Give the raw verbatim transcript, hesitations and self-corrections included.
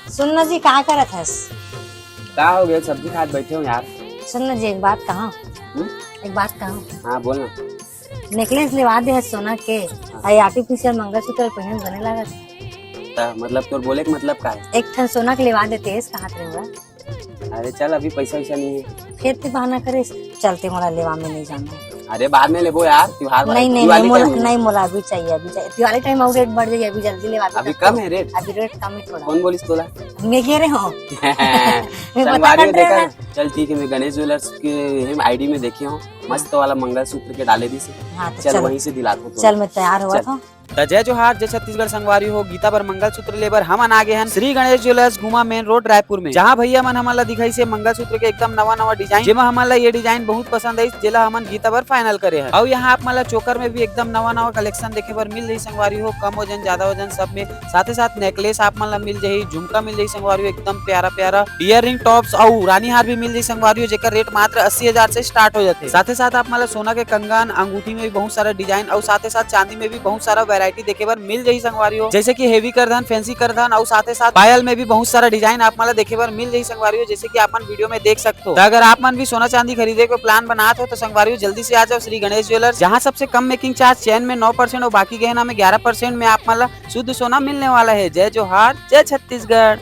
सुन ना जी, का करत हस? का हो गया, सब्जी खात बैठे हो यार। सुन ना जी, एक बात कहा। हम्म? एक बात कहा। हाँ, बोल ना। नेकलेस लेवा दे है सोना के, हाँ। अउ आर्टिफिशियल मंगलसूत्र पहन बने लागत। त मतलब तोर बोले के मतलब का है? एक ठन सोना के लेवा देते, कहा थे हुआ। अरे चल, अभी पैसा वैसा नहीं है। फिर ते बहाना करे, चलते मोला लेवा में नहीं जाना। अरे बाद में लेबो यार, त्योहार वाले, नहीं, नहीं, दिवाली नहीं, मोला, time में। नहीं, मोला अभी चाहिए, अभी चाहिए। दिवाली टाइम और रेट बढ़ जाइए, अभी जल्दी लेवा दे अभी तब कम तो। है रेट? अभी रेट कम है थोड़ा। कौन बोलिस तोला? मैं कह रहे हूँ। मैं पता संगवारी कर देखा रहे ना। चल ठीक है, मैं गणेश ज्वेलर्स के आईडी में देखे हूँ, मस्त वाला मंगलसूत्र के डाले दिस। हाँ, तो चल चल। वहीं से दिलाता हूँ। चल, मैं तैयार हुआ चल। था। त जय जोहार, जय छत्तीसगढ़ संगवारी हो। गीता बर मंगलसूत्र लेबर हमन आगे हन श्री गणेश ज्वेलर्स, घुमा मेन रोड, रायपुर में, जहां भैया मन हमन ला दिखाइस हे मंगलसूत्र के एकदम नवा नवा डिजाइन, जेमा हमन ला ये डिजाइन बहुत पसंद आइस, जेला हमन गीता बर फाइनल करे हन। अउ यहाँ आप मन ला चोकर में भी एकदम नवा नवा कलेक्शन देखे बर मिल जाही संगवारी हो, कम वजन ज्यादा वजन सब में। साथे साथ नेकलेस आप मन ला मिल जाही, झुमका मिल जाही संगवारी हो, एकदम प्यारा प्यारा ईयर रिंग टॉप्स अउ रानी हार भी मिल जाही संगवारी हो, जेकर रेट मात्र अस्सी हजार से स्टार्ट हो जाथे। साथे साथ आप मन ला सोना के कंगन, अंगूठी में भी बहुत सारा डिजाइन अउ साथे साथ चांदी में भी बहुत सारा वैरायटी देखे बर मिल जाही संगवारी हो, जैसे कि हेवी करधन, फैंसी करधन अउ साथे साथ पायल में भी बहुत सारा डिजाइन आप मन ला देखे बर मिल जाही संगवारी हो, जैसे कि आप मन वीडियो में देख सकते हो। त अगर आप मन भी सोना चांदी खरीदे के प्लान बनात हो तो संगवारी हो जल्दी से आ जाओ श्री गणेश ज्वेलर्स, जहां सबसे कम मेकिंग चार्ज चैन में नौ परसेंट और बाकी गहना में ग्यारह परसेंट में आप मन ला शुद्ध सोना मिलने वाला है। जय जोहार, जय छत्तीसगढ़।